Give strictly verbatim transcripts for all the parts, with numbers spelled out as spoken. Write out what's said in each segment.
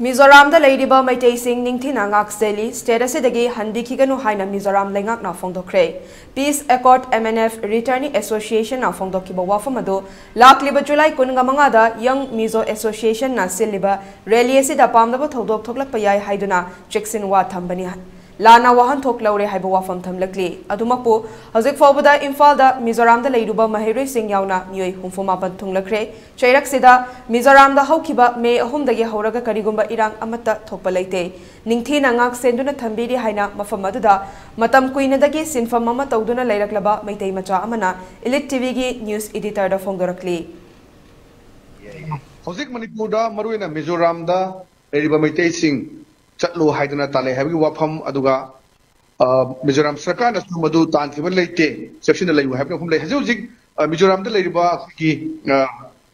ꯃꯤꯖꯣꯔꯥꯝꯗ ꯂꯩꯔꯤꯕ ꯃꯩꯇꯩꯁꯤꯡ ꯅꯤꯡꯊꯤꯅ ꯉꯥꯛ ꯁꯦꯜꯂꯤ, ꯁ꯭ꯇꯦꯠ ꯑꯁꯤꯗꯒꯤ ꯍꯟꯕꯤꯈꯤꯒꯅꯨ ꯍꯥꯏꯅ ꯃꯤꯖꯣꯔꯥꯝ ꯂꯩꯉꯥꯛꯅ ꯐꯣꯡꯗꯣꯛꯈ꯭ꯔꯦ꯫ Peace Accord M N F Returning Association ꯅ ꯐꯣꯡꯗꯣꯛꯈꯤꯕ ꯋꯥꯐꯝ ꯑꯗꯨ ꯂꯥꯛꯂꯤꯕ ꯖꯨꯂꯥꯏ ꯀꯨꯟꯃꯉꯥꯗ Young Mizo Association ꯅ ꯁꯤꯜꯂꯤꯕ ꯔꯦꯂꯤ ꯑꯁꯤꯗ ꯄꯥꯝꯗꯕ ꯊꯧꯗꯣꯛ ꯊꯣꯛꯂꯛꯄ ꯌꯥꯏ ꯍꯥꯏꯗꯨꯅ ꯆꯦꯛꯁꯤꯟ ꯋꯥ ꯊꯝꯕꯅꯤ꯫ ꯂꯥꯟꯅ ꯋꯥꯍꯟꯊꯣꯛ ꯂꯧꯔꯦ ꯍꯥꯏꯕ ꯋꯥꯐꯝ ꯊꯝꯂꯛꯂꯤ꯫ ꯑꯗꯨꯃꯛꯄꯨ ꯍꯧꯖꯤꯛ ꯐꯥꯎꯕꯗ ꯏꯝꯐꯥꯜꯗ ꯃꯤꯖꯣꯔꯥꯝꯗ ꯂꯩꯔꯨꯕ ꯃꯍꯩꯔꯣꯏꯁꯤꯡ ꯌꯥꯎꯅ ꯃꯤꯑꯣꯏ ꯍꯨꯝꯐꯨ ꯃꯥꯄꯟ ꯊꯨꯡꯂꯈ꯭ꯔꯦ꯫ ꯆꯩꯔꯛꯁꯤꯗ ꯃꯤꯖꯣꯔꯥꯝꯗ ꯍꯧꯈꯤꯕ ꯃꯦ ꯑꯍꯨꯝꯗꯒꯤ ꯍꯧꯔꯒ ꯀꯔꯤꯒꯨꯝꯕ ꯏꯔꯥꯡ ꯑꯃꯠꯇ ꯊꯣꯛꯄ ꯂꯩꯇꯦ꯫ ꯅꯤꯡꯊꯤꯅ ꯉꯥꯛ ꯁꯦꯟꯗꯨꯅ ꯊꯝꯕꯤꯔꯤ ꯍꯥꯏꯅ ꯃꯐꯝ ꯑꯗꯨꯗ ꯃꯇꯝ ꯀꯨꯏꯅꯗꯒꯤ ꯁꯤꯟꯐꯝ ꯑꯃ ꯇꯧꯗꯨꯅ ꯂꯩꯔꯛꯂꯕ ꯃꯩꯇꯩ ꯃꯆꯥ ꯑꯃꯅ Elite T V ꯒꯤ news editor ꯗ ꯐꯣꯡꯗꯣꯔꯛꯂꯤ꯫ ꯍꯧꯖꯤꯛ ꯃꯅꯤꯄꯨꯔꯗ, ꯃꯔꯨꯑꯣꯏꯅ ꯃꯤꯖꯣꯔꯥꯝꯗ ꯂꯩꯔꯤꯕ ꯃꯩꯇꯩꯁꯤꯡ ꯆꯠꯂꯨ ꯍꯥꯏꯗꯅ ꯇꯥꯜꯂꯦ ꯍꯥꯏꯕꯒꯤ ꯋꯥꯐꯝ, ꯑꯗꯨꯒ ꯑ, ꯃꯤꯖꯣꯔꯥꯝ ꯁꯔꯀꯥꯔꯅꯁꯨ ꯃꯗꯨ ꯇꯥꯟꯈꯤꯕ ꯂꯩꯇꯦ, ꯆꯦꯛꯁꯤꯟꯅ ꯂꯩꯌꯨ ꯍꯥꯏꯕ ꯋꯥꯐꯝ ꯂꯩ꯫ ꯍꯧꯖꯤꯛ ꯍꯧꯖꯤꯛ ꯑ, ꯃꯤꯖꯣꯔꯥꯝꯗ ꯂꯩꯔꯤꯕ ꯑꯩꯈꯣꯏꯒꯤ ꯑ,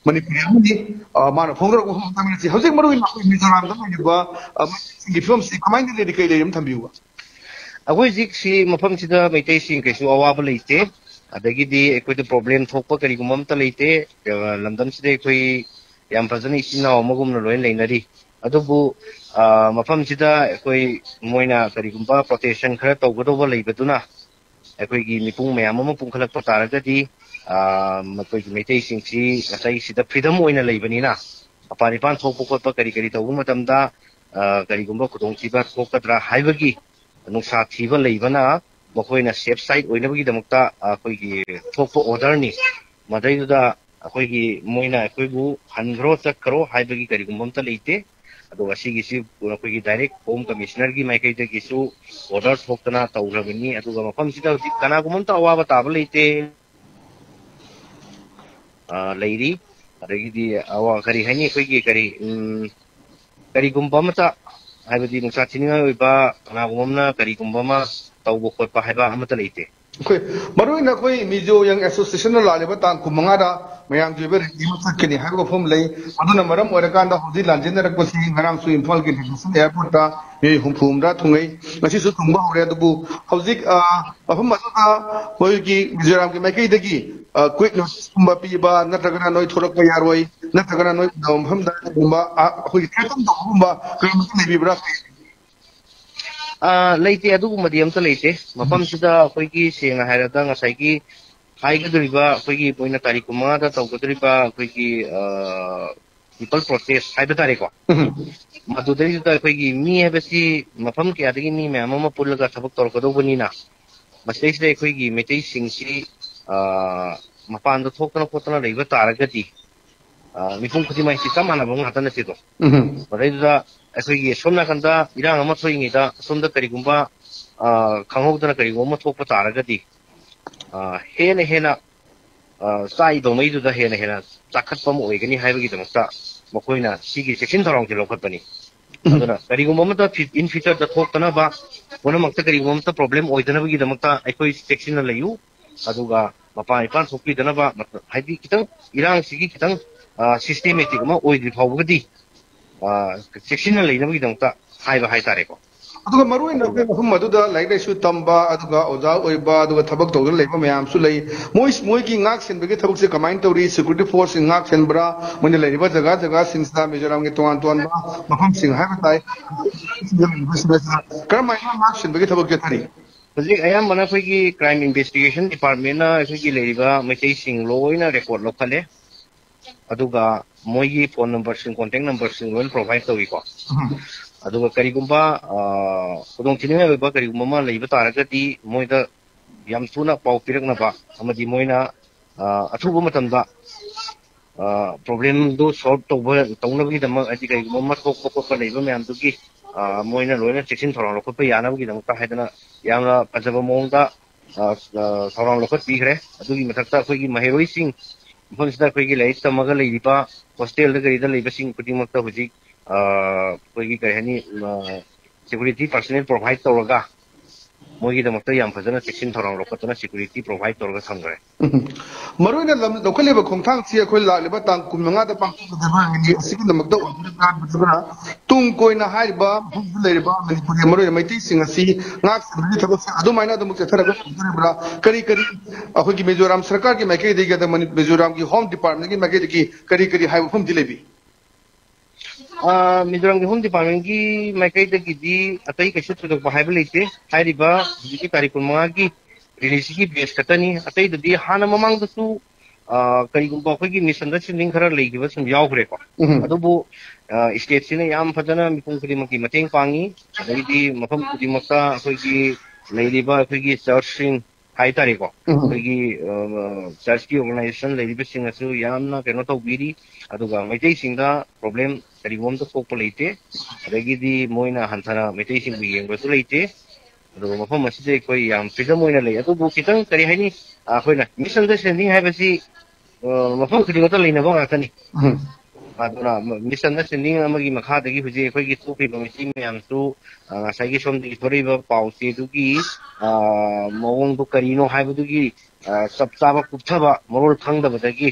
ꯃꯅꯤꯄꯨꯔꯤ ꯑꯃꯅꯤ꯫ ꯑ, ꯃꯥꯅ ꯐꯣꯡꯗꯣꯔꯛꯄ ꯋꯥꯐꯝ ꯑꯃꯇ ꯉꯥꯏꯁꯤ꯫ ꯍꯧꯖꯤꯛ ꯃꯔꯨꯑꯣꯏꯅ ꯑꯩꯈꯣꯏ ꯃꯤꯖꯣꯔꯥꯝꯗ ꯂꯩꯔꯤꯕ ꯑ, ꯃꯩꯇꯩꯁꯤꯡꯒꯤ ꯐꯤꯕꯝꯁꯤ ꯀꯃꯥꯏꯅ ꯂꯩꯔꯤ, ꯀꯩ ꯂꯩꯔꯤ ꯑꯃ ꯊꯝꯕꯤꯌꯨꯕ꯫ ꯑꯩꯈꯣꯏ ꯍꯧꯖꯤꯛꯁꯤ ꯃꯐꯝꯁꯤꯗ ꯃꯩꯇꯩꯁꯤꯡ ꯀꯩꯁꯨ ꯑꯋꯥꯕ ꯂꯩꯇꯦ, ꯑꯗꯒꯤꯗꯤ ꯑꯩꯈꯣꯏꯗ ꯄ꯭ꯔꯣꯕ꯭ꯂꯦꯝ ꯊꯣꯛꯄ ꯀꯔꯤꯒꯨꯝꯕ ꯑꯝꯇ ꯂꯩꯇꯦ꯫ ꯑ, ꯂꯝꯗꯝꯁꯤꯗ ꯑꯩꯈꯣꯏ ꯌꯥꯝ ꯐꯖꯅ ꯏꯆꯤꯟ ꯏꯅꯥꯎ ꯑꯃꯒꯨꯝꯅ ꯂꯣꯏꯅ ꯂꯩꯅꯔꯤ꯫ ꯑꯗꯨꯕꯨ ꯑ, ꯃꯐꯝꯁꯤꯗ ꯑꯩꯈꯣꯏ ꯃꯣꯏꯅ ꯀꯔꯤꯒꯨꯝꯕ ꯄ꯭ꯔꯣꯇꯦꯁꯟ ꯈꯔ ꯇꯧꯒꯗꯧꯕ ꯂꯩꯕꯗꯨꯅ ꯑꯩꯈꯣꯏꯒꯤ ꯃꯤꯄꯨꯡ ꯃꯌꯥꯝ ꯑꯃ ꯄꯨꯟꯈꯠꯂꯛꯄ ꯇꯥꯔꯒꯗꯤ, ꯑ, ꯃꯈꯣꯏꯒꯤ ꯃꯩꯇꯩꯁꯤꯡꯁꯤ ꯉꯁꯥꯏꯁꯤꯗ ꯐ꯭ꯔꯤꯗꯝ ꯑꯣꯏꯅ ꯂꯩꯕꯅꯤꯅ ꯃꯄꯥꯟ ꯏꯄꯥꯟ ꯊꯣꯛꯄ ꯈꯣꯠꯄ ꯀꯔꯤ ꯀꯔꯤ ꯇꯧꯕ ꯃꯇꯝꯗ, ꯑ, ꯀꯔꯤꯒꯨꯝꯕ ꯈꯨꯗꯣꯡꯊꯤꯕ ꯊꯣꯛꯀꯗ꯭ꯔꯥ ꯍꯥꯏꯕꯒꯤ ꯅꯨꯡꯁꯥ ꯊꯤꯕ ꯂꯩꯕꯅ ꯃꯈꯣꯏꯅ ꯁꯦꯐ ꯁꯥꯏꯠ ꯑꯣꯏꯅꯕꯒꯤꯗꯃꯛꯇ ꯑꯩꯈꯣꯏꯒꯤ ꯊꯣꯛꯄ ꯑꯣꯔꯗꯔꯅꯤ꯫ ꯃꯗꯩꯗꯨꯗ ꯑꯩꯈꯣꯏꯒꯤ ꯃꯣꯏꯅ ꯑꯩꯈꯣꯏꯕꯨ ꯍꯟꯈ꯭ꯔꯣ ꯆꯠꯈ꯭ꯔꯣ ꯍꯥꯏꯕꯒꯤ ꯀꯔꯤꯒꯨꯝꯕ ꯑꯝꯇ ꯂꯩꯇꯦ꯫ ꯑꯗꯨꯒ ꯑꯁꯤꯒꯤꯁꯤ ꯑꯩꯈꯣꯏꯒꯤ ꯗꯥꯏꯔꯦꯛ ꯍꯣꯝ ꯀꯃꯤꯁꯅꯔꯒꯤ ꯃꯥꯏꯀꯩꯗꯒꯤꯁꯨ ꯑꯣꯔꯗꯔ ꯊꯣꯛꯇꯅ ꯇꯧꯈ꯭ꯔꯕꯅꯤ꯫ ꯑꯗꯨꯒ ꯃꯐꯝꯁꯤꯗ ꯍꯧꯖꯤꯛ ꯀꯅꯥꯒꯨꯝꯕ ꯑꯝꯇ ꯑꯋꯥꯕ ꯇꯥꯕ ꯂꯩꯇꯦ꯫ ꯑ, ꯂꯩꯔꯤ꯫ ꯑꯗꯒꯤꯗꯤ ꯑꯋꯥ-, ꯀꯔꯤ ꯍꯥꯏꯅꯤ, ꯑꯩꯈꯣꯏꯒꯤ ꯀꯔꯤ, ꯎꯝ, ꯀꯔꯤꯒꯨꯝꯕ ꯑꯃꯇ, ꯍꯥꯏꯕꯗꯤ ꯅꯨꯡꯁꯥ ꯊꯤꯅꯤꯡꯉꯥꯏ ꯑꯣꯏꯕ ꯀꯅꯥꯒꯨꯝꯕ ꯑꯃꯅ ꯀꯔꯤꯒꯨꯝꯕ ꯑꯃ ꯇꯧꯕ ꯈꯣꯠꯄ ꯍꯥꯏꯕ ꯑꯃꯠꯇ ꯂꯩꯇꯦ꯫ ꯑꯩꯈꯣꯏ ꯃꯔꯨꯑꯣꯏꯅ ꯑꯩꯈꯣꯏ ꯃꯤꯖꯣ ꯌꯪ ꯑꯦꯁꯣꯁꯤꯌꯦꯁꯟꯅ ꯂꯥꯛꯂꯤꯕ ꯇꯥꯡ ꯀꯨꯟꯃꯉꯥꯗ ꯃꯌꯥꯝꯒꯤ ꯑꯣꯏꯕ ꯔꯦꯂꯤ ꯑꯃ ꯆꯠꯀꯅꯤ ꯍꯥꯏꯕ ꯋꯥꯐꯝ ꯂꯩ꯫ ꯑꯗꯨꯅ ꯃꯔꯝ ꯑꯣꯏꯔꯀꯥꯟꯗ ꯍꯧꯖꯤꯛ ꯂꯥꯟꯖꯦꯟꯅꯔꯛꯄꯁꯤ ꯉꯔꯥꯡꯁꯨ ꯏꯝꯐꯥꯜꯒꯤ ꯏꯟꯇꯔꯅꯦꯁꯅꯦꯜ ꯑꯦꯌꯥꯔꯄꯣꯔꯠꯇ ꯃꯤꯑꯣꯏ ꯍꯨꯝꯐꯨ ꯍꯨꯝꯗ꯭ꯔꯥ ꯊꯨꯡꯉꯩ, ꯉꯁꯤꯁꯨ ꯊꯨꯡꯕ ꯍꯧꯔꯦ꯫ ꯑꯗꯨꯕꯨ ꯍꯧꯖꯤꯛ, ꯑ, ꯃꯐꯝ ꯑꯗꯨꯗ ꯃꯣꯏꯒꯤ ꯃꯤꯖꯣꯔꯥꯝꯒꯤ ꯃꯥꯏꯀꯩꯗꯒꯤ ꯀ꯭ꯋꯤꯛ ꯅꯣꯇꯤꯁꯀꯨꯝꯕ ꯄꯤꯕ, ꯅꯠꯇ꯭ꯔꯒꯅ ꯅꯣꯏ ꯊꯣꯛꯂꯛꯄ ꯌꯥꯔꯣꯏ, ꯅꯠꯇ꯭ꯔꯒꯅ ꯅꯣꯏ ꯎꯅꯕ ꯃꯐꯝꯗ ꯀꯩꯒꯨꯝꯕ, ꯑ, ꯑꯩꯈꯣꯏꯒꯤ ꯊ꯭ꯔꯦꯇꯟ ꯇꯧꯕꯒꯨꯝꯕ ꯀꯔꯤꯒꯨꯝꯕ ꯂꯩꯕꯤꯕ꯭ꯔꯥ? ꯑꯥ, ꯂꯩꯇꯦ, ꯑꯗꯨꯒꯨꯝꯕꯗꯤ ꯑꯝꯇ ꯂꯩꯇꯦ꯫ ꯃꯐꯝꯁꯤꯗ ꯑꯩꯈꯣꯏꯒꯤ, ꯁꯦꯡꯅ ꯍꯥꯏꯔꯕꯗ, ꯉꯁꯥꯏꯒꯤ ꯍꯥꯏꯒꯗꯧꯔꯤꯕ, ꯑꯩꯈꯣꯏꯒꯤ ꯃꯣꯏꯅ ꯇꯥꯔꯤꯛ ꯀꯨꯟꯃꯉꯥꯗ ꯇꯧꯒꯗꯧꯔꯤꯕ ꯑꯩꯈꯣꯏꯒꯤ, ꯑ, ꯄꯤꯄꯜ ꯄ꯭ꯔꯣꯇꯦꯁ ꯍꯥꯏꯕ ꯇꯥꯔꯦꯀꯣ꯫ ꯃꯗꯨꯗꯩꯗꯨꯗ ꯑꯩꯈꯣꯏꯒꯤ ꯃꯤ ꯍꯥꯏꯕꯁꯤ ꯃꯐꯝ ꯀꯌꯥꯗꯒꯤ ꯃꯤ ꯃꯌꯥꯝ ꯑꯃ ꯄꯨꯜꯂꯒ ꯊꯕꯛ ꯇꯧꯔꯛꯀꯗꯧꯕꯅꯤꯅ, ꯃꯁꯤꯗꯩꯁꯤꯗ ꯑꯩꯈꯣꯏꯒꯤ ꯃꯩꯇꯩꯁꯤꯡꯁꯤ, ꯑ, ꯃꯄꯥꯟꯗ ꯊꯣꯛꯇꯅ ꯈꯣꯠꯇꯅ ꯂꯩꯕ ꯇꯥꯔꯒꯗꯤ, ꯑ, ꯃꯤꯄꯨꯝ ꯈꯨꯗꯤꯡꯃꯛꯁꯤ ꯆꯞ ꯃꯥꯟꯅꯕ ꯉꯥꯛꯇ ꯅꯠꯇꯦꯗꯣ꯫ ꯎꯝ꯫ ꯃꯗꯩꯗꯨꯗ ꯑꯩꯈꯣꯏꯒꯤ ꯁꯣꯝ ꯅꯥꯀꯟꯗ ꯏꯔꯥꯡ ꯑꯃ ꯊꯣꯛꯏꯉꯩꯗ ꯁꯣꯝꯗ ꯀꯔꯤꯒꯨꯝꯕ, ꯑ, ꯈꯪꯍꯧꯗꯅ ꯀꯔꯤꯒꯨꯝꯕ ꯑꯃ ꯊꯣꯛꯄ ꯇꯥꯔꯒꯗꯤ, ꯑ, ꯍꯦꯟꯅ ꯍꯦꯟꯅ, ꯑ, ꯆꯥꯛꯏꯕ ꯃꯩꯗꯨꯗ ꯍꯦꯟꯅ ꯍꯦꯟꯅ ꯆꯥꯈꯠꯄ ꯑꯃ ꯑꯣꯏꯒꯅꯤ ꯍꯥꯏꯕꯒꯤꯗꯃꯛꯇ ꯃꯈꯣꯏꯅ ꯁꯤꯒꯤ ꯆꯦꯛꯁꯤꯟ ꯊꯧꯔꯥꯡꯁꯦ ꯂꯧꯈꯠꯄꯅꯤ꯫ ꯎꯝ꯫ ꯑꯗꯨꯅ ꯀꯔꯤꯒꯨꯝꯕ ꯑꯃꯠꯇ ꯐꯤ-, in future ꯗ ꯊꯣꯛꯇꯅꯕ, ꯄꯨꯝꯅꯃꯛꯇ ꯀꯔꯤꯒꯨꯝꯕ ꯑꯃꯠꯇ problem ꯑꯣꯏꯗꯅꯕꯒꯤꯗꯃꯛꯇ ꯑꯩꯈꯣꯏ ꯆꯦꯛꯁꯤꯟꯅ ꯂꯩꯌꯨ꯫ ꯑꯗꯨꯒ ꯃꯄꯥꯟ ꯏꯄꯥꯟ ꯊꯣꯛꯄꯤꯗꯅꯕ, ꯃꯇ-, ꯍꯥꯏꯗꯤ ꯈꯤꯇꯪ ꯏꯔꯥꯡꯁꯤꯒꯤ ꯈꯤꯇꯪ, ꯑ, systematic ꯑꯃ ꯑꯣꯏꯗ꯭ꯔꯤ ꯐꯥꯎꯕꯒꯗꯤ, ꯑ, ꯆꯦꯛꯁꯤꯟꯅ ꯂꯩꯅꯕꯒꯤꯗꯃꯛꯇ ꯍꯥꯏꯕ ꯍꯥꯏꯇꯥꯔꯦꯀꯣ꯫ ꯑꯗꯨꯒ ꯃꯔꯨ ꯑꯣꯏꯅ ꯑꯗꯨꯒ ꯑꯩꯈꯣꯏ ꯃꯐꯝ ꯑꯗꯨꯗ ꯂꯥꯏꯔꯤꯛ ꯂꯥꯏꯁꯨ ꯇꯝꯕ, ꯑꯗꯨꯒ ꯑꯣꯖꯥ ꯑꯣꯏꯕ, ꯑꯗꯨꯒ ꯊꯕꯛ ꯇꯧꯗꯨꯅ ꯂꯩꯕ ꯃꯌꯥꯝꯁꯨ ꯂꯩ꯫ ꯃꯣꯏ, ꯃꯣꯏꯒꯤ ꯉꯥꯛ ꯁꯦꯟꯕꯒꯤ ꯊꯕꯛꯁꯦ ꯀꯃꯥꯏꯅ ꯇꯧꯔꯤ? Security force ꯁꯤꯡ ꯉꯥꯛ ꯁꯦꯟꯕ꯭ꯔꯥ? ꯃꯣꯏꯅ ꯂꯩꯔꯤꯕ ꯖꯒꯥ ꯖꯒꯥꯁꯤꯡꯁꯤꯗ, ꯃꯤꯖꯣꯔꯥꯝꯒꯤ ꯇꯣꯉꯥꯟ ꯇꯣꯉꯥꯟꯕ ꯃꯐꯝꯁꯤꯡ ꯍꯥꯏꯕ ꯇꯥꯏ, ꯀꯔꯝꯍꯥꯏꯅ ꯉꯥꯛ ꯁꯦꯟꯕꯒꯤ ꯊꯕꯛ ꯆꯠꯊꯔꯤ? ꯍꯧꯖꯤꯛ ꯑꯌꯥꯝꯕꯅ ꯑꯩꯈꯣꯏꯒꯤ Crime Investigation Department ꯅ ꯑꯩꯈꯣꯏꯒꯤ ꯂꯩꯔꯤꯕ ꯃꯩꯇꯩꯁꯤꯡ ꯂꯣꯏꯅ record ꯂꯧꯈꯠꯂꯦ꯫ ꯑꯗꯨꯒ ꯃꯣꯏꯒꯤ phone number ꯁꯤꯡ, contact number ꯁꯤꯡ ꯂꯣꯏꯅ provide ꯇꯧꯏꯀꯣ꯫ ꯎꯝ꯫ ꯑꯗꯨꯒ ꯀꯔꯤꯒꯨꯝꯕ, ꯑ, ꯈꯨꯗꯣꯡꯊꯤꯅꯤꯡꯉꯥꯏ ꯑꯣꯏꯕ ꯀꯔꯤꯒꯨꯝꯕ ꯑꯃ ꯂꯩꯕ ꯇꯥꯔꯒꯗꯤ ꯃꯣꯏꯗ ꯌꯥꯝ ꯊꯨꯅ ꯄꯥꯎ ꯄꯤꯔꯛꯅꯕ ꯑꯃꯗꯤ ꯃꯣꯏꯅ, ꯑ, ꯑꯊꯨꯕ ꯃꯇꯝꯗ, ꯑ, problem ꯗꯨ solve ꯇꯧꯕ, ꯇꯧꯅꯕꯒꯤꯗꯃꯛ, ꯍꯥꯏꯗꯤ ꯀꯔꯤꯒꯨꯝꯕ ꯑꯃ ꯊꯣꯛꯄ ꯈꯣꯠꯄ ꯂꯩꯕ ꯃꯌꯥꯝꯗꯨꯒꯤ, ꯑ, ꯃꯣꯏꯅ ꯂꯣꯏꯅ ꯆꯦꯛꯁꯤꯟ ꯊꯧꯔꯥꯡ ꯂꯧꯈꯠꯄ ꯌꯥꯅꯕꯒꯤꯗꯃꯛꯇ ꯍꯥꯏꯗꯅ ꯌꯥꯝꯅ ꯐꯖꯕ ꯃꯑꯣꯡꯗ, ꯑ, ꯑ, ꯊꯧꯔꯥꯡ ꯂꯧꯈꯠꯄꯤꯈ꯭ꯔꯦ꯫ ꯑꯗꯨꯒꯤ ꯃꯊꯛꯇ ꯑꯩꯈꯣꯏꯒꯤ ꯃꯍꯩꯔꯣꯏꯁꯤꯡ, ꯃꯐꯝꯁꯤꯗ ꯑꯩꯈꯣꯏꯒꯤ ꯂꯥꯏꯔꯤꯛ ꯇꯝꯃꯒ ꯂꯩꯔꯤꯕ hostel ꯗ ꯀꯔꯤꯗ ꯂꯩꯕꯁꯤꯡ ꯈꯨꯗꯤꯡꯃꯛꯇ ꯍꯧꯖꯤꯛ, ꯑ, ꯑꯩꯈꯣꯏꯒꯤ ꯀꯔꯤ ꯍꯥꯏꯅꯤ, ꯑ, security personnel provide ꯇꯧꯔꯒ, ꯃꯣꯏꯒꯤꯗꯃꯛꯇ ꯌꯥꯝ ꯐꯖꯅ ꯆꯦꯛꯁꯤꯟ ꯊꯧꯔꯥꯡ ꯂꯧꯈꯠꯇꯅ security provide ꯇꯧꯔꯒ ꯊꯝꯈ꯭ꯔꯦ꯫ ꯎꯝ꯫ ꯃꯔꯨꯑꯣꯏꯅ ꯂꯝ ꯂꯧꯈꯠꯂꯤꯕ ꯈꯣꯡꯊꯥꯡꯁꯤ ꯑꯩꯈꯣꯏ ꯂꯥꯛꯂꯤꯕ ꯇꯥꯡ ꯀꯨꯟꯃꯉꯥꯗ ꯄꯥꯡꯊꯣꯛꯀꯗꯕ ꯉꯁꯤ ꯑꯁꯤꯒꯤꯗꯃꯛꯇ ꯑꯣꯏꯗꯣꯔꯤꯕ꯭ꯔꯥ ꯅꯠꯇ꯭ꯔꯒꯅ ꯇꯨꯡ ꯀꯣꯏꯅ ꯍꯥꯏꯔꯤꯕ ꯃꯐꯝꯗ ꯂꯩꯔꯤꯕ ꯃꯅꯤꯄꯨꯔꯒꯤ ꯃꯔꯨꯑꯣꯏꯅ ꯃꯩꯇꯩꯁꯤꯡ ꯑꯁꯤ ꯉꯥꯛ ꯁꯦꯟꯕꯒꯤ ꯊꯕꯛꯁꯦ ꯑꯗꯨꯃꯥꯏꯅ ꯑꯗꯨꯝ ꯆꯠꯊꯔꯒ ꯑꯣꯏꯗꯣꯔꯤꯕ꯭ꯔꯥ? ꯀꯔꯤ ꯀꯔꯤ ꯑꯩꯈꯣꯏꯒꯤ ꯃꯤꯖꯣꯔꯥꯝ ꯁꯔꯀꯥꯔꯒꯤ ꯃꯥꯏꯀꯩꯗꯒꯤ ꯑꯗ ꯃꯅꯤ-, ꯃꯤꯖꯣꯔꯥꯝꯒꯤ Home Department ꯀꯤ ꯃꯥꯏꯀꯩꯗꯒꯤ ꯀꯔꯤ ꯀꯔꯤ ꯍꯥꯏꯕ ꯋꯥꯐꯝꯗꯤ ꯂꯩꯕꯤ? ꯑ, ꯃꯤꯖꯣꯔꯥꯝꯒꯤ Home Department ꯀꯤ ꯃꯥꯏꯀꯩꯗꯒꯤꯗꯤ ꯑꯇꯩ ꯀꯩꯁꯨ ꯊꯣꯏꯗꯣꯛꯄ ꯍꯥꯏꯕ ꯂꯩꯇꯦ꯫ ꯍꯥꯏꯔꯤꯕ ꯍꯧꯖꯤꯛꯀꯤ ꯇꯥꯔꯤꯛ ꯀꯨꯟꯃꯉꯥꯒꯤ release ꯀꯤ batch ꯈꯛꯇꯅꯤ꯫ ꯑꯇꯩꯗꯗꯤ ꯍꯥꯟꯅ ꯃꯃꯥꯡꯗꯁꯨ, ꯑ, ꯀꯔꯤꯒꯨꯝꯕ ꯑꯩꯈꯣꯏꯒꯤ misunderstanding ꯈꯔ ꯂꯩꯈꯤꯕ ꯁꯨꯝ ꯌꯥꯎꯈ꯭ꯔꯦꯀꯣ꯫ ꯎꯝ꯫ ꯑꯗꯨꯕꯨ, ꯑ, state ꯁꯤꯅ ꯌꯥꯝ ꯐꯖꯅ ꯃꯤꯄꯨꯝ ꯈꯨꯗꯤꯡꯃꯛꯀꯤ ꯃꯇꯦꯡ ꯄꯥꯡꯉꯤ꯫ ꯑꯗꯒꯤꯗꯤ ꯃꯐꯝ ꯈꯨꯗꯤꯡꯃꯛꯇ ꯑꯩꯈꯣꯏꯒꯤ ꯂꯩꯔꯤꯕ ꯑꯩꯈꯣꯏꯒꯤ church ꯁꯤꯡ ꯍꯥꯏꯇꯥꯔꯦꯀꯣ, ꯎꯝ꯫ ꯑꯩꯈꯣꯏꯒꯤ, ꯑ, church ꯀꯤ organization ꯂꯩꯔꯤꯕꯁꯤꯡꯅꯁꯨ ꯌꯥꯝꯅ ꯀꯩꯅꯣ ꯇꯧꯕꯤꯔꯤ꯫ ꯑꯗꯨꯒ ꯃꯩꯇꯩꯁꯤꯡꯗ problem ꯀꯔꯤꯒꯨꯝꯕ ꯑꯝꯇ ꯊꯣꯛꯄ ꯂꯩꯇꯦ꯫ ꯑꯗꯒꯤꯗꯤ ꯃꯣꯏꯅ ꯍꯟꯊꯅ ꯃꯩꯇꯩꯁꯤꯡꯕꯨ ꯌꯦꯡꯕꯁꯨ ꯂꯩꯇꯦ꯫ ꯑꯗꯨꯒ ꯃꯐꯝ ꯑꯁꯤꯗ ꯑꯩꯈꯣꯏ ꯌꯥꯝ freedom ꯑꯣꯏꯅ ꯂꯩ꯫ ꯑꯗꯨꯕꯨ ꯈꯤꯇꯪ ꯀꯔꯤ ꯍꯥꯏꯅꯤ, ꯑꯩꯈꯣꯏꯅ misunderstanding ꯍꯥꯏꯕꯁꯤ, ꯑ, ꯃꯐꯝ ꯈꯨꯗꯤꯡꯃꯛꯇ ꯂꯩꯅꯕ ꯉꯥꯛꯇꯅꯤ꯫ ꯎꯝ꯫ ꯑꯗꯨꯅ misunderstanding ꯑꯃꯒꯤ ꯃꯈꯥꯗꯒꯤ ꯍꯧꯖꯤꯛ ꯑꯩꯈꯣꯏꯒꯤ ꯊꯣꯛꯈ꯭ꯔꯤꯕ ꯃꯤꯁꯤꯡ ꯃꯌꯥꯝꯁꯨ, ꯑ, ꯉꯁꯥꯏꯒꯤ ꯁꯣꯝꯗꯒꯤ ꯊꯣꯔꯛꯏꯕ ꯄꯥꯎꯆꯦꯗꯨꯒꯤ, ꯑ, ꯃꯑꯣꯡꯗꯣ ꯀꯔꯤꯅꯣ ꯍꯥꯏꯕꯗꯨꯒꯤ, ꯑ, ꯆꯞ ꯆꯥꯕ ꯀꯨꯞꯊꯕ ꯃꯔꯣꯜ ꯈꯪꯗꯕꯗꯒꯤ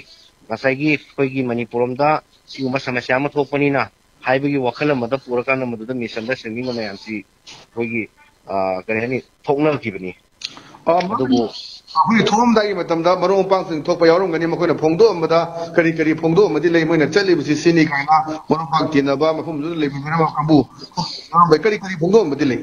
ꯉꯁꯥꯏꯒꯤ ꯑꯩꯈꯣꯏꯒꯤ ꯃꯅꯤꯄꯨꯔ ꯂꯣꯝꯗ ꯁꯤꯒꯨꯝꯕ ꯁꯃꯁ꯭ꯌꯥ ꯑꯃ ꯊꯣꯛꯄꯅꯤꯅ ꯍꯥꯏꯕꯒꯤ ꯋꯥꯈꯜ ꯑꯃꯗ ꯄꯨꯔꯀꯥꯟꯗ ꯃꯗꯨꯗ misunderstanding ꯃꯌꯥꯝꯁꯤ ꯑꯩꯈꯣꯏꯒꯤ, ꯑ, ꯀꯔꯤ ꯍꯥꯏꯅꯤ, ꯊꯣꯛꯅꯈꯤꯕꯅꯤ꯫ ꯑ, ꯑꯗꯨꯕꯨ ꯑꯩꯈꯣꯏꯒꯤ ꯊꯣꯛꯑꯝꯗꯥꯏꯒꯤ ꯃꯇꯝꯗ ꯃꯔꯨꯞ ꯃꯄꯥꯡꯁꯤꯡ ꯊꯣꯛꯄ ꯌꯥꯎꯔꯝꯒꯅꯤ, ꯃꯈꯣꯏꯅ ꯐꯣꯡꯗꯣꯛꯑꯝꯕꯗ ꯀꯔꯤ ꯀꯔꯤ ꯐꯣꯡꯗꯣꯛꯑꯝꯕꯗꯤ ꯂꯩ, ꯃꯣꯏꯅ ꯆꯠꯂꯤꯕꯁꯤ ꯁꯤꯅꯤ ꯀꯥꯏꯅ ꯃꯔꯨꯞ ꯃꯄꯥꯡ ꯇꯤꯟꯅꯕ ꯃꯐꯝꯗꯨꯗ ꯂꯩꯃꯤꯟꯅꯔꯝꯕ ꯀꯥꯡꯕꯨ ꯌꯥꯎꯔꯝꯕ ꯀꯔꯤ ꯀꯔꯤ ꯐꯣꯡꯗꯣꯛꯑꯝꯕꯗꯤ ꯂꯩ?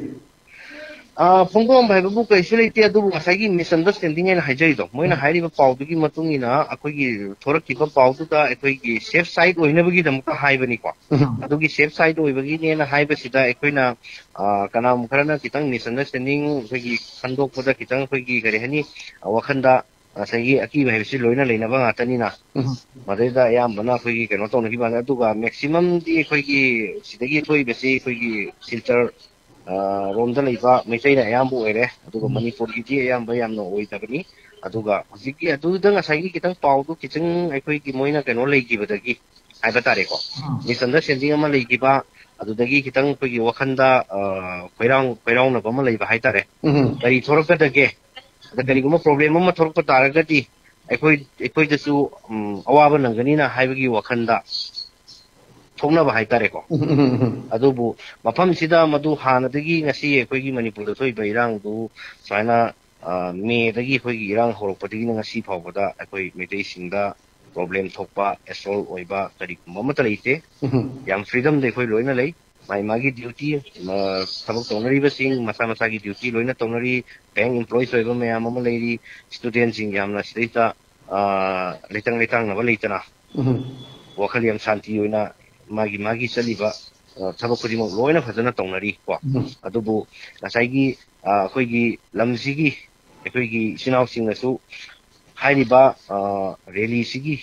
ꯑ, ꯐꯣꯡꯗꯣꯛꯑꯝꯕ ꯍꯥꯏꯕꯕꯨ ꯀꯩꯁꯨ ꯂꯩꯇꯦ, ꯑꯗꯨꯕꯨ ꯉꯁꯥꯏꯒꯤ misunderstanding ꯍꯥꯏꯅ ꯍꯥꯏꯖꯔꯤꯗꯣ, ꯃꯣꯏꯅ ꯎꯝ꯫ ꯍꯥꯏꯔꯤꯕ ꯄꯥꯎꯗꯨꯒꯤ ꯃꯇꯨꯡ ꯏꯟꯅ ꯑꯩꯈꯣꯏꯒꯤ ꯊꯣꯔꯛꯈꯤꯕ ꯄꯥꯎꯗꯨꯗ ꯑꯩꯈꯣꯏꯒꯤ safe side ꯑꯣꯏꯅꯕꯒꯤꯗꯃꯛꯇ ꯍꯥꯏꯕꯅꯤꯀꯣ꯫ ꯎꯝ꯫ ꯑꯗꯨꯒꯤ safe side ꯑꯣꯏꯕꯒꯤꯅꯦꯅ ꯍꯥꯏꯕꯁꯤꯗ ꯑꯩꯈꯣꯏꯅ, ꯑ, ꯀꯅꯥꯒꯨꯝꯕ ꯈꯔꯅ ꯈꯤꯇꯪ misunderstanding ꯑꯩꯈꯣꯏꯒꯤ ꯈꯟꯗꯣꯛꯄꯗ ꯈꯤꯇꯪ ꯑꯩꯈꯣꯏꯒꯤ ꯀꯔꯤ ꯍꯥꯏꯅꯤ, ꯑ, ꯋꯥꯈꯟꯗ ꯉꯁꯥꯏꯒꯤ ꯑꯀꯤꯕ ꯍꯥꯏꯕꯁꯤ ꯂꯣꯏꯅ ꯂꯩꯅꯕ ꯉꯥꯛꯇꯅꯤꯅ꯫ ꯎꯝ꯫ ꯃꯗꯩꯗ ꯑꯌꯥꯝꯕꯅ ꯑꯩꯈꯣꯏꯒꯤ ꯀꯩꯅꯣ ꯇꯧꯅꯈꯤꯕ ꯉꯥꯛꯇꯅꯤ꯫ ꯑꯗꯨꯒ maximum ꯗꯤ ꯑꯩꯈꯣꯏꯒꯤ ꯁꯤꯗꯒꯤ ꯊꯣꯛꯏꯕꯁꯤ ꯑꯩꯈꯣꯏꯒꯤ ꯁꯤꯜꯆꯔ, ꯑ, ꯔꯣꯝꯗ ꯂꯩꯕ ꯃꯩꯇꯩꯅ ꯑꯌꯥꯝꯕ ꯑꯣꯏꯔꯦ꯫ ꯑꯗꯨꯒ ꯎꯝ꯫ ꯃꯅꯤꯄꯨꯔꯒꯤꯗꯤ ꯑꯌꯥꯝꯕ ꯌꯥꯝꯅ ꯑꯣꯏꯗꯕꯅꯤ꯫ ꯑꯗꯨꯒ ꯍꯧꯖꯤꯛꯀꯤ ꯑꯗꯨꯗ ꯉꯁꯥꯏꯒꯤ ꯈꯤꯇꯪ ꯄꯥꯎꯗꯨ ꯈꯤꯇꯪ ꯑꯩꯈꯣꯏꯒꯤ ꯃꯣꯏꯅ ꯀꯩꯅꯣ ꯂꯩꯈꯤꯕꯗꯒꯤ ꯍꯥꯏꯕ ꯇꯥꯔꯦꯀꯣ, ꯎꯝ꯫ misunderstanding ꯑꯃ ꯂꯩꯈꯤꯕ, ꯑꯗꯨꯗꯒꯤ ꯈꯤꯇꯪ ꯑꯩꯈꯣꯏꯒꯤ ꯋꯥꯈꯟꯗ, ꯑ, ꯈꯣꯏꯔꯥꯡ-, ꯈꯣꯏꯔꯥꯎꯅꯕ ꯑꯃ ꯂꯩꯕ ꯍꯥꯏꯇꯥꯔꯦ꯫ ꯎꯝ꯫ ꯀꯔꯤ ꯊꯣꯛꯂꯛꯀꯗꯒꯦ? ꯑꯗ ꯀꯔꯤꯒꯨꯝꯕ problem ꯑꯃ ꯊꯣꯛꯂꯛꯄ ꯇꯥꯔꯒꯗꯤ ꯑꯩꯈꯣꯏ, ꯑꯩꯈꯣꯏꯗꯁꯨ, ꯎꯝ, ꯑꯋꯥꯕ ꯅꯪꯒꯅꯤꯅ ꯍꯥꯏꯕꯒꯤ ꯋꯥꯈꯜꯗ ꯊꯣꯛꯅꯕ ꯍꯥꯏꯇꯥꯔꯦꯀꯣ꯫ ꯎꯝ, ꯎꯝ, ꯎꯝ, ꯎꯝ꯫ ꯑꯗꯨꯕꯨ ꯃꯐꯝꯁꯤꯗ ꯃꯗꯨ ꯍꯥꯟꯅꯗꯒꯤ ꯉꯁꯤ ꯑꯩꯈꯣꯏꯒꯤ ꯃꯅꯤꯄꯨꯔꯗ ꯊꯣꯛꯏꯕ ꯏꯔꯥꯡꯗꯨ ꯁꯨꯃꯥꯏꯅ, ꯑ, ꯃꯦꯗꯒꯤ ꯑꯩꯈꯣꯏꯒꯤ ꯏꯔꯥꯡ ꯍꯧꯔꯛꯄꯗꯒꯤꯅ ꯉꯁꯤ ꯐꯥꯎꯕꯗ ꯑꯩꯈꯣꯏ ꯃꯩꯇꯩꯁꯤꯡꯗ problem ꯊꯣꯛꯄ, assault ꯑꯣꯏꯕ ꯀꯔꯤꯒꯨꯝꯕ ꯑꯃꯠꯇ ꯂꯩꯇꯦ꯫ ꯎꯝ꯫ ꯌꯥꯝ freedomꯗ ꯑꯩꯈꯣꯏ ꯂꯣꯏꯅ ꯂꯩ꯫ ꯃꯥꯒꯤ ꯃꯥꯒꯤ duty, ꯑ, ꯊꯕꯛ ꯇꯧꯅꯔꯤꯕꯁꯤꯡ ꯃꯁꯥ ꯃꯁꯥꯒꯤ duty ꯂꯣꯏꯅ ꯇꯧꯅꯔꯤ꯫ Bank employees ꯑꯣꯏꯕ ꯃꯌꯥꯝ ꯑꯃ ꯂꯩꯔꯤ꯫ Studentꯁꯤꯡ ꯌꯥꯝꯅ ꯁꯤꯗꯩꯗ, ꯑ, ꯂꯩꯇꯪ ꯂꯩꯇꯥꯡꯅꯕ ꯂꯩꯇꯅ ꯎꯝ꯫ ꯋꯥꯈꯜ ꯌꯥꯝ ꯁꯥꯟꯇꯤ ꯑꯣꯏꯅ ꯃꯥꯒꯤ ꯃꯥꯒꯤ ꯆꯠꯂꯤꯕ, ꯑ, ꯊꯕꯛ ꯈꯨꯗꯤꯡꯃꯛ ꯂꯣꯏꯅ ꯐꯖꯅ ꯇꯧꯅꯔꯤ ꯀꯣ꯫ ꯎꯝ꯫ ꯑꯗꯨꯕꯨ ꯉꯁꯥꯏꯒꯤ, ꯑ, ꯑꯩꯈꯣꯏꯒꯤ ꯂꯝꯁꯤꯒꯤ ꯑꯩꯈꯣꯏꯒꯤ ꯏꯆꯤꯟ ꯏꯅꯥꯎꯁꯤꯡꯅꯁꯨ ꯍꯥꯏꯔꯤꯕ, ꯑ, rallyꯁꯤꯒꯤ,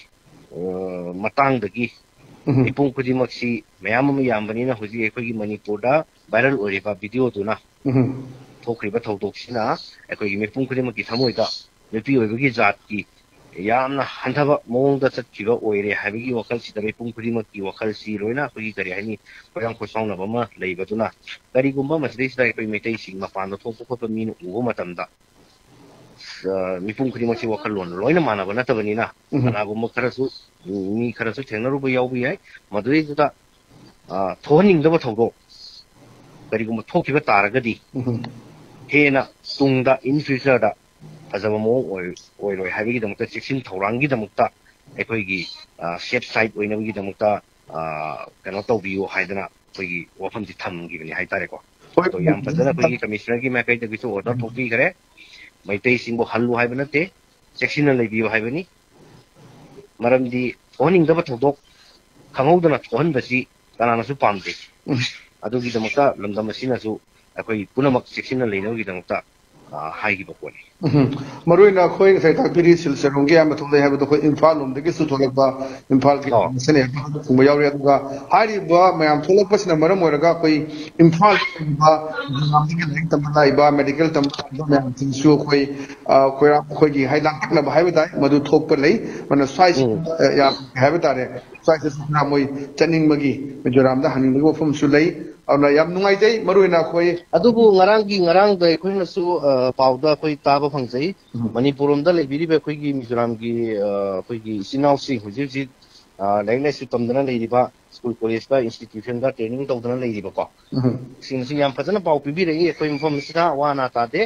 ꯑ, ꯃꯇꯥꯡꯗꯒꯤ ꯎꯝ꯫ ꯃꯤꯄꯨꯝ ꯈꯨꯗꯤꯡꯃꯛꯁꯤ ꯃꯌꯥꯝ ꯑꯃ ꯌꯥꯝꯕꯅꯤꯅ ꯍꯧꯖꯤꯛ ꯑꯩꯈꯣꯏꯒꯤ ꯃꯅꯤꯄꯨꯔꯗ viral ꯑꯣꯏꯔꯤꯕ videoꯗꯨꯅ ꯎꯝ꯫ ꯊꯣꯛꯈ꯭ꯔꯤꯕ ꯊꯧꯗꯣꯛꯁꯤꯅ ꯑꯩꯈꯣꯏꯒꯤ ꯃꯤꯄꯨꯝ ꯈꯨꯗꯤꯡꯃꯛꯀꯤ ꯊꯃꯣꯏꯗ ꯅꯨꯄꯤ ꯑꯣꯏꯕꯒꯤ ꯖꯥꯠꯀꯤ ꯌꯥꯝꯅ ꯍꯟꯊꯕ ꯃꯑꯣꯡꯗ ꯆꯠꯈꯤꯕ ꯑꯣꯏꯔꯦ ꯍꯥꯏꯕꯒꯤ ꯋꯥꯈꯜꯁꯤꯗ ꯃꯤꯄꯨꯝ ꯈꯨꯗꯤꯡꯃꯛꯀꯤ ꯋꯥꯈꯜꯁꯤ ꯂꯣꯏꯅ ꯑꯩꯈꯣꯏꯒꯤ, ꯀꯔꯤ ꯍꯥꯏꯅꯤ, ꯈꯣꯏꯔꯥꯡ ꯈꯣꯏꯁꯥꯎꯅꯕ ꯑꯃ ꯂꯩꯕꯗꯨꯅ, ꯀꯔꯤꯒꯨꯝꯕ ꯃꯁꯤꯗꯩꯁꯤꯗ ꯑꯩꯈꯣꯏ ꯃꯩꯇꯩꯁꯤꯡ ꯃꯄꯥꯟꯗ ꯊꯣꯛꯄ ꯈꯣꯠꯄ ꯃꯤꯅ ꯎꯕ ꯃꯇꯝꯗ, ꯑ, ꯃꯤꯄꯨꯝ ꯈꯨꯗꯤꯡꯃꯛꯁꯤ ꯋꯥꯈꯜꯂꯣꯟ ꯂꯣꯏꯅ ꯃꯥꯟꯅꯕ ꯅꯠꯇꯕꯅꯤꯅ, ꯎꯝ꯫ ꯀꯅꯥꯒꯨꯝꯕ ꯈꯔꯁꯨ, ꯃꯤ ꯈꯔꯁꯨ ꯊꯦꯡꯅꯔꯨꯕ ꯌꯥꯎꯕ ꯌꯥꯏ꯫ ꯃꯗꯨꯗꯩꯗꯨꯗ, ꯑ, ꯊꯣꯛꯍꯟꯅꯤꯡꯗꯕ ꯊꯧꯗꯣꯛ ꯀꯔꯤꯒꯨꯝꯕ ꯊꯣꯛꯈꯤꯕ ꯇꯥꯔꯒꯗꯤ, ꯎꯝ꯫ ꯍꯦꯟꯅ ꯇꯨꯡꯗ, in futureꯗ ꯐꯖꯕ ꯃꯑꯣꯡ ꯑꯣꯏ-, ꯑꯣꯏꯔꯣꯏ ꯍꯥꯏꯕꯒꯤꯗꯃꯛꯇ, ꯆꯦꯛꯁꯤꯟ ꯊꯧꯔꯥꯡꯒꯤꯗꯃꯛꯇ ꯑꯩꯈꯣꯏꯒꯤ, ꯑ, safe side ꯑꯣꯏꯅꯕꯒꯤꯗꯃꯛꯇ, ꯑ, ꯀꯩꯅꯣ ꯇꯧꯕꯤꯌꯨ ꯍꯥꯏꯗꯅ ꯑꯩꯈꯣꯏꯒꯤ ꯋꯥꯐꯝꯁꯤ ꯊꯝꯈꯤꯕꯅꯤ ꯍꯥꯏꯇꯥꯔꯦꯀꯣ꯫ ꯍꯣꯏ꯫ ꯑꯗꯣ ꯌꯥꯝ ꯐꯖꯅ ꯑꯩꯈꯣꯏꯒꯤ commissionerꯒꯤ ꯃꯥꯏꯀꯩꯗꯒꯤꯁꯨ order ꯊꯣꯛꯄꯤꯈ꯭ꯔꯦ꯫ ꯃꯩꯇꯩꯁꯤꯡꯕꯨ ꯍꯜꯂꯨ ꯍꯥꯏꯕ ꯅꯠꯇꯦ, ꯆꯦꯛꯁꯤꯟꯅ ꯂꯩꯕꯤꯌꯨ ꯍꯥꯏꯕꯅꯤ꯫ ꯃꯔꯝꯗꯤ ꯊꯣꯛꯍꯟꯅꯤꯡꯗꯕ ꯊꯧꯗꯣꯛ ꯈꯪꯍꯧꯗꯅ ꯊꯣꯛꯍꯟꯕꯁꯤ ꯀꯅꯥꯅꯁꯨ ꯄꯥꯝꯗꯦ꯫ ꯎꯝ꯫ ꯑꯗꯨꯒꯤꯗꯃꯛꯇ ꯂꯝꯗꯝ ꯑꯁꯤꯅꯁꯨ ꯑꯩꯈꯣꯏ ꯄꯨꯝꯅꯃꯛ ꯆꯦꯛꯁꯤꯟꯅ ꯂꯩꯅꯕꯒꯤꯗꯃꯛꯇ, ꯑ, ꯍꯥꯏꯈꯤꯕ ꯄꯣꯠꯅꯤ꯫ ꯎꯝ꯫ ꯃꯔꯨꯑꯣꯏꯅ ꯑꯩꯈꯣꯏ ꯉꯁꯥꯏ ꯇꯥꯛꯄꯤꯔꯤ ꯁꯤꯜꯆꯔ ꯂꯣꯝꯒꯤ ꯑꯌꯥꯝꯕ ꯊꯣꯛꯂꯛꯑꯦ ꯍꯥꯏꯕꯗꯣ ꯑꯩꯈꯣꯏ ꯏꯝꯐꯥꯜ ꯂꯣꯝꯗꯒꯤꯁꯨ ꯊꯣꯛꯂꯛꯄ, ꯏꯝꯐꯥꯜꯒꯤ ꯑꯣ꯫ ꯃꯁꯦꯟ ꯍꯦꯛꯇ ꯊꯨꯡꯕ ꯌꯥꯎꯔꯤ꯫ ꯑꯗꯨꯒ ꯍꯥꯏꯔꯤꯕ ꯃꯌꯥꯝ ꯊꯣꯛꯂꯛꯄꯁꯤꯅ ꯃꯔꯝ ꯑꯣꯏꯔꯒ ꯑꯩꯈꯣꯏ ꯏꯝꯐꯥꯜꯗ ꯂꯩꯔꯤꯕ ꯃꯌꯥꯝꯁꯤꯡꯒꯤ ꯂꯥꯏꯔꯤꯛ ꯇꯝꯕ ꯂꯥꯛꯏꯕ, medical ꯇꯝꯕ ꯂꯥꯛꯏꯕ ꯃꯌꯥꯝꯁꯤꯡꯁꯨ ꯑꯩꯈꯣꯏ, ꯑ, ꯑꯩꯈꯣꯏꯔꯥꯡ, ꯑꯩꯈꯣꯏꯒꯤ ꯍꯥꯏ ꯂꯥꯡꯇꯛꯅꯕ ꯍꯥꯏꯕ ꯇꯥꯏ, ꯃꯗꯨ ꯊꯣꯛꯄ ꯂꯩ꯫ ꯃꯗꯨꯅ ꯁ꯭ꯋꯥꯏꯁꯤ, ꯎꯝ꯫ ꯑ, ꯌꯥꯝ ꯍꯥꯏꯕ ꯇꯥꯔꯦ, ꯁ꯭ꯋꯥꯏꯁꯤꯁꯨ ꯈꯔ ꯃꯣꯏ ꯆꯠꯅꯤꯡꯕꯒꯤ, ꯃꯤꯖꯣꯔꯥꯝꯗ ꯍꯟꯅꯤꯡꯕꯒꯤ ꯋꯥꯐꯝꯁꯨ ꯂꯩ꯫ ꯑꯗꯨꯅ ꯌꯥꯝ ꯅꯨꯡꯉꯥꯏꯖꯩ, ꯃꯔꯨ ꯑꯣꯏꯅ ꯑꯩꯈꯣꯏ ꯑꯗꯨꯕꯨ ꯉꯔꯥꯡꯒꯤ ꯉꯔꯥꯡꯗ ꯑꯩꯈꯣꯏꯅꯁꯨ ꯑ, ꯄꯥꯎꯗ ꯑꯩꯈꯣꯏ ꯇꯥꯕ ꯐꯪꯖꯩ꯫ ꯎꯝ. ꯃꯅꯤꯄꯨꯔ ꯂꯣꯝꯗ ꯂꯩꯕꯤꯔꯤꯕ ꯑꯩꯈꯣꯏꯒꯤ ꯃꯤꯖꯣꯔꯥꯝꯒꯤ ꯑ, ꯑꯩꯈꯣꯏꯒꯤ ꯏꯆꯤꯟ ꯏꯅꯥꯎꯁꯤꯡ ꯍꯧꯖꯤꯛ ꯍꯧꯖꯤꯛ ꯑ, ꯂꯥꯏꯔꯤꯛ ꯂꯥꯏꯁꯨ ꯇꯝꯗꯅ ꯂꯩꯔꯤꯕ ꯁ꯭ꯀꯨꯜ ꯀꯣꯂꯦꯖꯇ ꯏꯟꯁꯇꯤꯇ꯭ꯌꯨꯁꯟꯗ ꯇ꯭ꯔꯦꯅꯤꯡ ꯇꯧꯗꯅ ꯂꯩꯔꯤꯕꯀꯣ ꯎꯝ. ꯁꯤꯡꯁꯤ ꯌꯥꯝ ꯐꯖꯅ ꯄꯥꯎ ꯄꯤꯕꯤꯔꯛꯏ꯫ ꯑꯩꯈꯣꯏ ꯃꯐꯝꯁꯤꯗ ꯋꯥ ꯑꯅꯥ ꯇꯥꯗꯦ꯫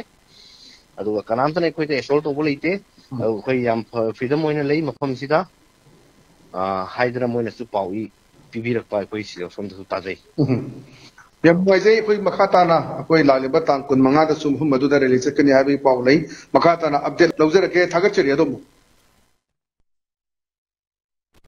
ꯑꯗꯨꯒ ꯀꯅꯥꯝꯇꯅ ꯑꯩꯈꯣꯏꯗ ꯑꯦꯁꯣꯜ ꯇꯧꯕ ꯂꯩꯇꯦ꯫ ꯎꯝ. ꯑꯗꯨ ꯑꯩꯈꯣꯏ ꯌꯥꯝ ꯐ꯭ꯔꯤꯗꯝ ꯑꯣꯏꯅ ꯂꯩ ꯃꯐꯝꯁꯤꯗ ꯑ, ꯍꯥꯏꯗꯅ ꯃꯣꯏꯅꯁꯨ ꯄꯥꯎ ꯏ ꯄꯤꯕꯤꯔꯛꯄ ꯑꯩꯈꯣꯏ ꯁꯤꯗ ꯁꯣꯝꯗꯁꯨ ꯇꯥꯖꯩ꯫ ꯎꯝ. ꯌꯥꯝ ꯅꯨꯡꯉꯥꯏꯖꯩ꯫ ꯑꯩꯈꯣꯏ ꯃꯈꯥ ꯇꯥꯅ ꯑꯩꯈꯣꯏ ꯂꯥꯛꯂꯤꯕ ꯇꯥꯡ ꯀꯨꯟ ꯃꯉꯥꯗꯁꯨ ꯃꯐꯝ ꯑꯗꯨꯗ ꯔꯦꯂꯤ ꯆꯠꯀꯅꯤ ꯍꯥꯏꯕꯒꯤ ꯄꯥꯎ ꯂꯩ꯫ ꯃꯈꯥ ꯇꯥꯅ ꯑꯞꯗꯦꯠ ꯂꯧꯖꯔꯛꯀꯦ꯫ ꯊꯥꯒꯠꯆꯔꯤ ꯑꯗꯣꯝꯕꯨ꯫